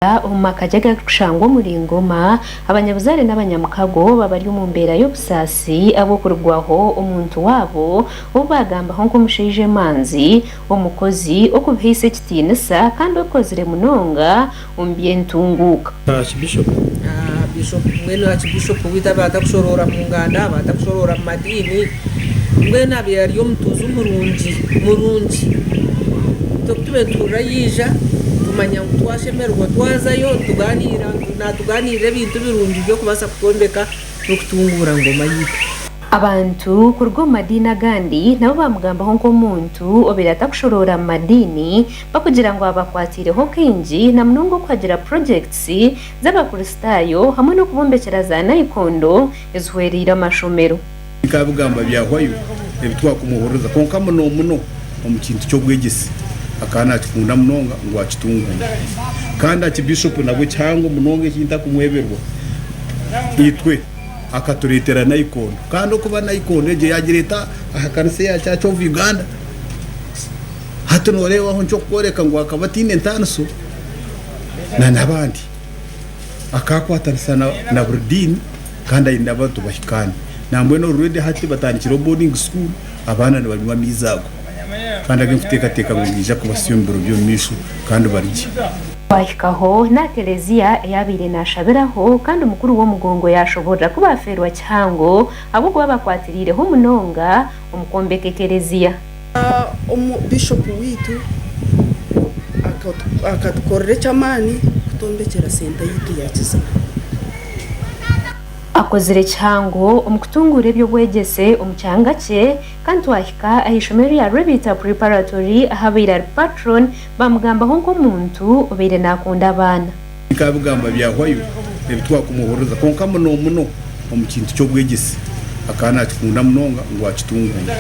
Omu maka gye agarikushangwa omuri Ngoma, abanyabuzaare n'abanyamukago baba bari omu mbeera y'obusaasi ahabw'okurugwaho omuntu waabo ou baagambaho nk'omushaija emanzi, omukozi, okubihaisa ekitiinisa kandi okozire munonga omu by'entunguuka. Archbishop. Bishop mbwenu Archbishop waitu aba atakushoroora mu nganda, aba atakushoroora mu madiini, mbwenu abaire ari omutuuzi murungi murungi. Itwe ku tubaire nituhurira yaija tumanya ngu twashemererwa twazayo tugaaniira naatugaaniirira ebintu birungi by'okubaasa kutwombeka n'okutunguura Ngoma yaitu. Abantu kuruga omu madiini agandi nabo baamugambaho nk'omuntu obaire atakushoroora mu madiini bakugira ngu abakwatiireho kaingi na munonga okuhagira purogyekiti z'Abakristaayo hamwe n'okubombekyera za naikondo ezihwereire amashomero. Bikaba byahwayo ebi twakumuhuririza, kwonka muno muno omu kintu ky'obwegyese akaba naakikunda munonga ngu akitunguure. Kandi Archbishop nabwo kihango munonga eki ntakumweberwa, itwe akatureetera naikondo kandi okuba naikondo egyo yaagireeta aha kanisa eya Church of Uganda. Hati nooreebaho nky'okworeka ngu akaba ataine ntaaniso na n'abandi. Akakwatanisa na buri diini kandi aine abantu bahikaane. Nambwenu already hati batandikireho boarding school abaana nibanywa amaizi ago kandi agu nkuteekateeka ngu nigaija kubasya omu biro by'omu maisho kandi bari gye. Twahikaho n'aha Kelezia ei abaire naashabiraho kandi mukuru w'omugongo yaashoboorora ku baafeerwa kihango ahabw'okuba bakwatiriireho munonga omu kwombeka ekelezia. Omu Bishopu waitu akatukorera eky'amaani kutwombekyera senta yaitu ya Kizima. Akozire kihango omu kutunguura eby'obwegyese omu kyanga kye kandi twahika aha ishomero rya Rwebita Preparatory ahu abaire ari Patron bamugambaho nk'omuntu obaire nakunda abaana. Bikaba bigamba byahwayo ebi twakumuhuririza, kwonka muno muno omu kintu ky'obwegyese akaba naakikunda munonga ngu akitunguure.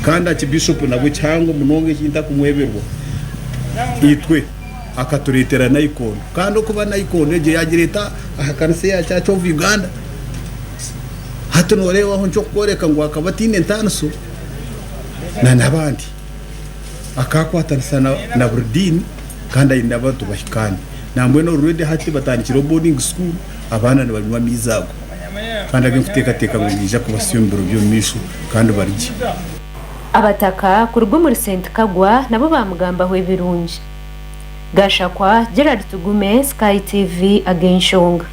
Kandi Archbishop nabwo kihango munonga eki ntakumweberwa, itwe akatureetera naikondo kandi okuba naikondo egyo yaagireeta aha kanisa eya Church of Uganda. Hati nooreebaho nky'okworeka ngu akaba ataine ntaaniso na n'abandi. Akakwatanisa na buri diini kandi aine abantu bahikaane. Nambwenu already hati batandikireho boarding school abaana nibanywa amaizi ago kandi agu nkuteekateeka ngu nigaija kubasya omu biro by'omu maisho kandi bari gye. Abataka kuruga omuri Saint Kagwa nabo baamugambaho ebirungi. Gashakwa Gerald Tugume, Sky TV, Ag'enshonga.